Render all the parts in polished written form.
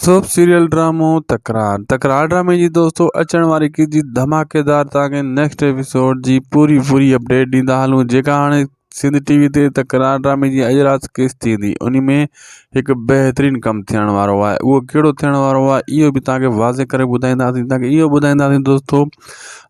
Soap serial ڊرامو تڪرار تڪرار ڊرامي جي دوستو اچڻ واري قسط جي ڌماڪيدار توهان کي نيڪسٽ ايپيسوڊ جي پوري پوري اپڊيٽ ڏيندا هلون جيڪا هاڻي سنڌ ٽي وي تي تڪرار ڊرامي جي اڄ رات قسط ٿيندي ان ۾ هڪ بهترين ڪم ٿيڻ وارو آهي اهو ڪهڙو ٿيڻ وارو آهي اهو به توهان کي واضح ڪري ٻڌائينداسين توهان کي اهو ٻڌائينداسين دوستو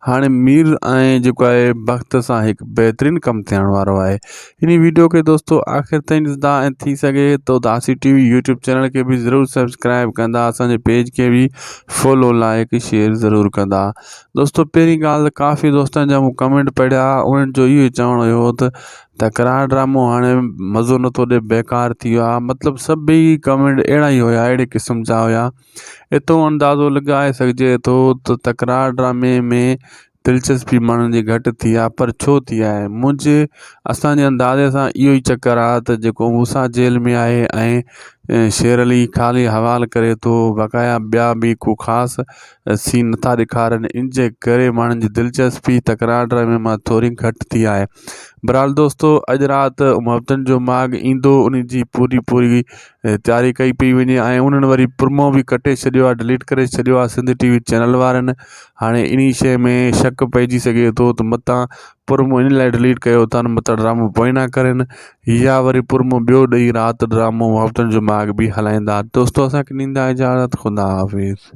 هاڻي مير ۽ جيڪو آهي بخت سان هڪ بهترين ڪم ٿيڻ وارو آهي انهي ويڊيو کي دوستو آخر تائين ڏسندا ۽ ٿي سگهي ته Udasi T V YouTube channel کي به ضرور سبسڪرائب ڪندا اسان جي پيج کي به فالو لائڪ شيئر ضرور ڪندا دوستو پهرين ڳالهه ته ڪافي دوستن جا مون ڪمينٽ پڙهيا انهن جو اهو چوڻ هيو ته تڪرار ڊرامو هاڻي مزو نٿو ڏي بيڪار ٿي ويو آهي مطلب سڀئي ڪمينٽ اهڙا ئي هيا اهڙي قسم جا هيا ايترو اندازو لڳائي سگهجي ٿو ته تڪرار ڊرامي ۾ دلچسپي ماڻهن جي گهٽ ٿي آهي پر ڇو ٿي آهي منهنجي اسانجي اندازي سان اهو ئي چڪر آهي ته جيڪو موسيٰ جيل ۾ آهي ۽ شير علي خالي حوال ڪري ٿو بقايا ٻيا به ڪو خاص سين نٿا ڏيکارن ان جي ڪري ماڻهن جي دلچسپي تڪرار ڊرامي مان ٿوري گهٽ ٿي آهي بهرحال دوستو اڄ رات محبتن جو ماڳ ايندو ان جي پوري پوري تياري ڪئي پئي وڃي ۽ انهن وري پرومو به ڪٽي ڇڏيو آهي ڊليٽ ڪري ڇڏيو آهي سنڌ ٽي وي چينل وارن هاڻي انهي شيء ۾ شڪ پئجي سگهي ٿو ته متان پرومو ان لاء ڊليٽ ڪيو اٿن متان ڊرامو پوئنا ڪرين يا وري پرومو ٻيو ڏئي رات ڊرامو محبتن جو ماڳ به هلائيندا دوستو اسان کي ڏيندا اجازت خدا حافظ.